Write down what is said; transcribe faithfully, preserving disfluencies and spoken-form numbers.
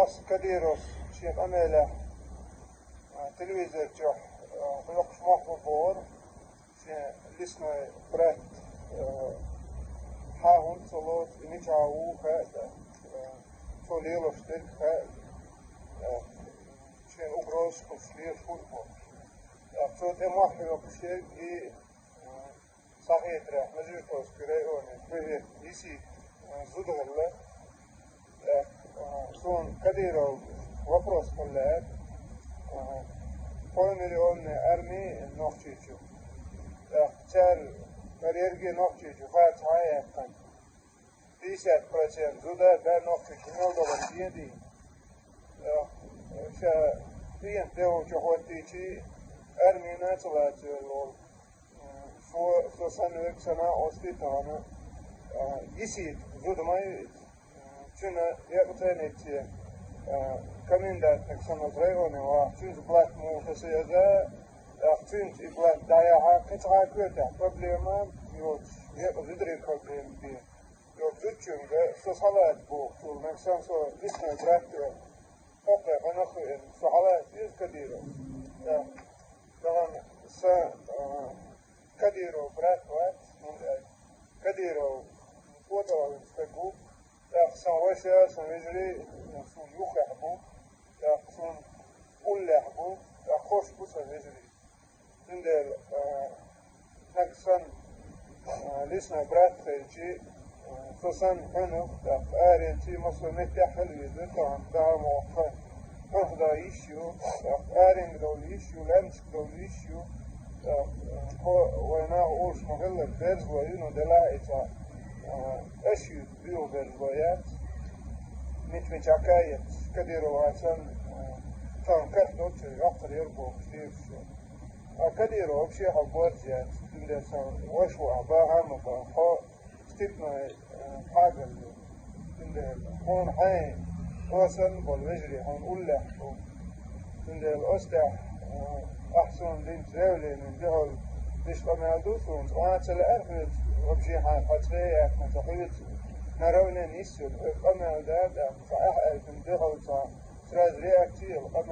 Кадыровс шен къамелехь, а, телевизор чохь, а, хьоькхуш мохь бу бохура, шен лесной брат, а, хьан хӀунда ца лоцу, и мичахь ву хаьа, а, цо лелош дерг хаьа, а, шен угрозаш кхуьссуш лелаш хӀунда бохуш. ТӀаккха цо тӀе мохь хьоькхуш ерг и, а, схьахетарехь, Мажитовский районе, бехк йисийта, а, зуда хилла. ТӀаккха, а, суна Кадыровс вопрос хилла аьлла, а, полмиллионная арми Нохчийчу. ТӀаккха цара, цара ерриге Нохчийчу хатта хьан яьккхина. Пятьдесят процент зуда бен Нохчийчу мел долу ден дийна. ТӀаккха ша дийна тӀе волчу хӀоттийчи армина ца лацавелла волу. Со, со санна верг санна, оцу тӀе тахана, а, йисийта зуда ма ю иза. Цуьнан екъа цӀеницце, а, комендантниг санна оцу районе ваха, цуьнца блат муха хеза, тӀаккха цуьнца и блат дӀаяхьа, кхин цхьа а коьртехь проблема йоцуш, екъа зударийн проблема бен. Йо, зудчуьнга со схьалаца боху, цул нагахь санна со лесной брат ву. Хьо кхайкхина а хиъна, со хьалаца иза Кадыровс. ТӀаккха тахана сан, а, Кадыров брат вац, хӀунда аьлча Кадыров кхо тӀе вахана стаг ву. ТӀаккха сан ваша, сан вежарий суна юххехь бу, тӀаккха суна уллехь бу, тӀаккха хӀорш бу сан вежарий. Цундела, а, нагахь санна, а, лесной брат хилчи, а, со санна хьуьнах, тӀаккха аренций массо а меттехь хила веза, тахана даа ма воккха. Хьуьнах дан йиш ю, тӀаккха аренга довла йиш ю, лаьмнашка довла йиш ю. ТӀаккха, а, хьо вайн наха олуш ма-хиллара, берзалой ю, но делахь а и цхьа, а, аш ю, буьйгӀа берзалой яц. Мича-мича кхайкхина, Кадыровс санна, а, тахана карахь долчуьра йоккхур яра бохуш дийраш ю. А Кадыров вообще хьо борз яц, цундела сан ваша ву ахь бахьа а ма бан, хьо степной, э, пхьагал ю. Цундела хьуна хьайн, хьо санна болу вежарий хьуна уллехь бу. Цундела оцу тӀехь, э, ахь суна динчу заявленин дуьхьал деш къамел ду суна, цкъа а ца лаьара хьоьца, вообще хьан цхьа цӀе а яьккхина ца хьоьца, наравне нисъелла, хьоьга къамел дара, тӀаккха ахь аьллачун дуьхьал цхьа сразу реакция йолу къамел